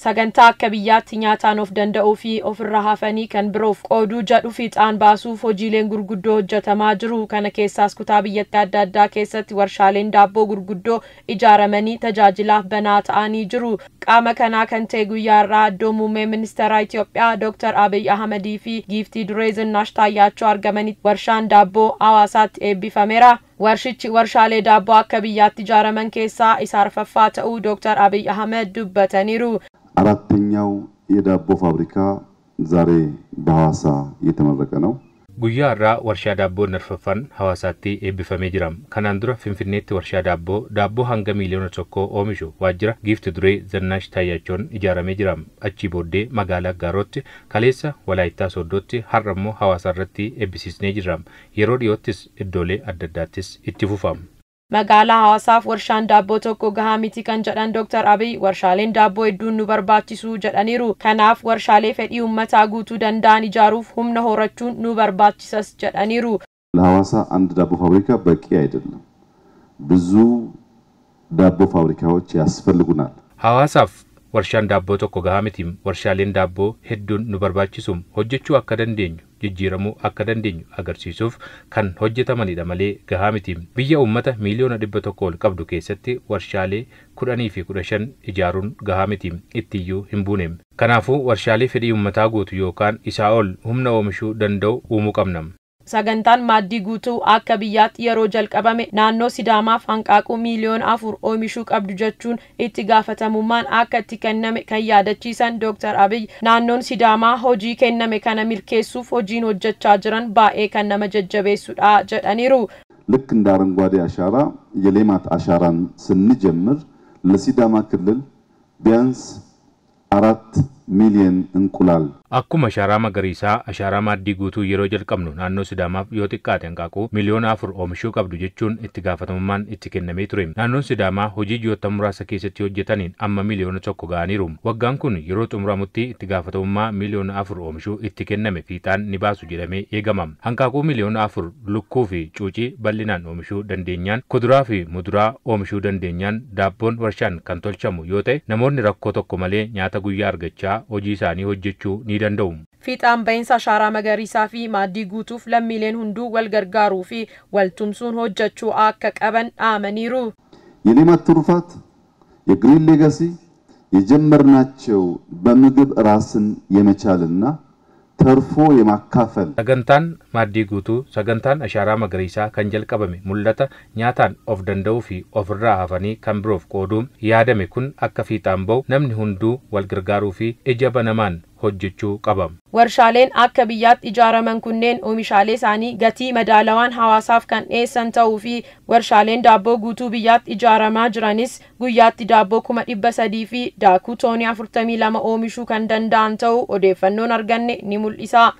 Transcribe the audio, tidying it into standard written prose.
Sagantaa akka biyyaatti nyaataan of danda'uu fi ofirraa hafanii kan biroof qooduu jedhu fiixaan baasuuf hojiileen gurguddoo hojjetamaa jiru. Kana keessaas kutaa biyyattii adda addaa keessatti warshaaleen daabboo gurguddoo ijaaramanii tajaajilaaf banaa ta'anii jiru. Qaama kanaa kan ta'e guyyaa har'aa iddoo muummee ministeera Itoophiyaa Dr. Abiy Ahmedii fi giiftii duree Zinnaash Taayyaachoo argamanitti warshaan daabboo Hawaasaatti eebbifameera. Warshichi warshaalee daabboo akka biyyaatti ijaaraman keessaa isa arfaffaa ta'uu Dr. Abiy Ahmed dubbataniiru. አራተኛው የዳቦ ፋብሪካ ዛሬ በሐዋሳ እየተመረቀ ነው። Guyyaa har'aa warshaa daabboo arfaffaan Hawaasaatti eebbifamee jira. Kanaan dura Finfinneetti warshaa daabboo daabboo hanga 1 miiliyoona oomishu waajjira giifti duree Zannaash Taayyaachoon ijaaramee jira. Achii booddee magaalaa Gaarootti, kaleessa Walaayittaa Sooddootti, har'a immoo Hawaasa irratti eebbisiisnee jirra. Yeroo dhiyoottis iddoolee adda addaattis itti fufa. Magaalaa Hawaasaaf warshaan daabboo tokko gahaa miti kan jedhan Dr. Abiy warshaaleen daabboo hedduun nu barbaachisu jedhaniiru. Kanaaf warshaalee fedhii uummataa guutuu danda'an ijaaruuf humna horachuun nu barbaachisas jedhaniiru. ለሐዋሳ አንድ ዳቦ ፋብሪካ በቂ አይደለም። ብዙ ዳቦ ፋብሪካዎች ያስፈልጉናል። Hawaasaaf warshaan daabboo tokko gahaa miti. Warshaaleen daabboo hedduun nu barbaachisu. Hojjechuu akka dandeenyu, jijjiiramuu akka dandeenyu agarsiisuuf kan hojjetamanidha malee gahaa miti. Biyya uummata 100 miiliyoona ol qabdu keessatti warshaalee 10 fi 15 ijaaruun gahaa miti. Ittiyyuu hin buune. Kanaafuu warshaalee fedhii uummataa guutu yookaan isaa ol humna oomishuu danda'u uumuu qabna. Sagantaan maaddii guutuu akka biyyaatti yeroo jalqabame naannoo Sidaamaaf hanqaaquu 4 miiliyoona oomishuu qabdu jechuun itti gaafatamummaan akka itti kenname kan yaadachiisan Dr. Abiy naannoon Sidaamaa hojii kenname kana milkeessuuf hojiin hojjechaa jiran baay'ee kan nama jajjabeessudha jedhaniiru. ልክ እንደ አረንጓዴ አሻራ የሌማት አሻራን ስንጀምር ለሲዳማ ክልል ቢያንስ 4 ሚሊዮን እንቁላል Akkuma ashaaraa magariisaa ashaaraa maaddii guutuu yeroo jalqabnu naannoo Sidaamaaf yoo xiqqaate hanqaaquu 4 miiliyoona oomishuu qabdu jechuun itti gaafatamummaan itti kennamee ture. Naannoon Sidaamaa hojii ji'oota muraasa keessatti hojjetaniin amma 1 miiliyoona ga'aniiru. Waggaan kun yeroo xumuramutti itti gaafatamummaa 4 miiliyoona oomishuu itti kenname fiixaan ni baasu jedhamee eegama. Hanqaaquu 4 miiliyoona lukkuu fi cuucii bal'inaan oomishuu dandeenyaan, kuduraa fi muduraa oomishuu dandeenyaan, daabboon warshaan kan tolchamu yoo ta'e, namoonni rakkoo tokko malee nyaata guyyaa argachaa hojii isaanii hojjechuu ni danda'u. Fiixaan bahinsa ashaaraa magariisaa fi maaddii guutuuf lammiileen hunduu wal gargaaruu fi wal tumsuun hojjechuu akka qaban dhaamaniiru. የሌማት ትሩፋት፣ የግሪን ሌጋሲ የጀመርናቸው በምግብ ራስን የመቻልና ተርፎ የማካፈል Sagantaan maaddii guutuu, sagantaan ashaaraa magariisaa kan jalqabame mul'ata nyaataan of danda'uu fi ofirraa hafanii kan biroof qooduu yaadame kun akka fiixaan bahu namni hunduu wal gargaaruu fi ija banamaan hojjechuu qaba. Warshaaleen akka biyyaatti ijaaraman kunneen oomishaalee isaanii gatii madaalawaan hawaasaaf kan dhiyeessan ta'uu fi warshaaleen daabboo guutuu biyyaatti ijaaramaa jiranis guyyaatti daabboo 300,000 fi daakuu toonii 42 oomishuu kan danda'an ta'uu odeeffannoon arganne ni mul'isa.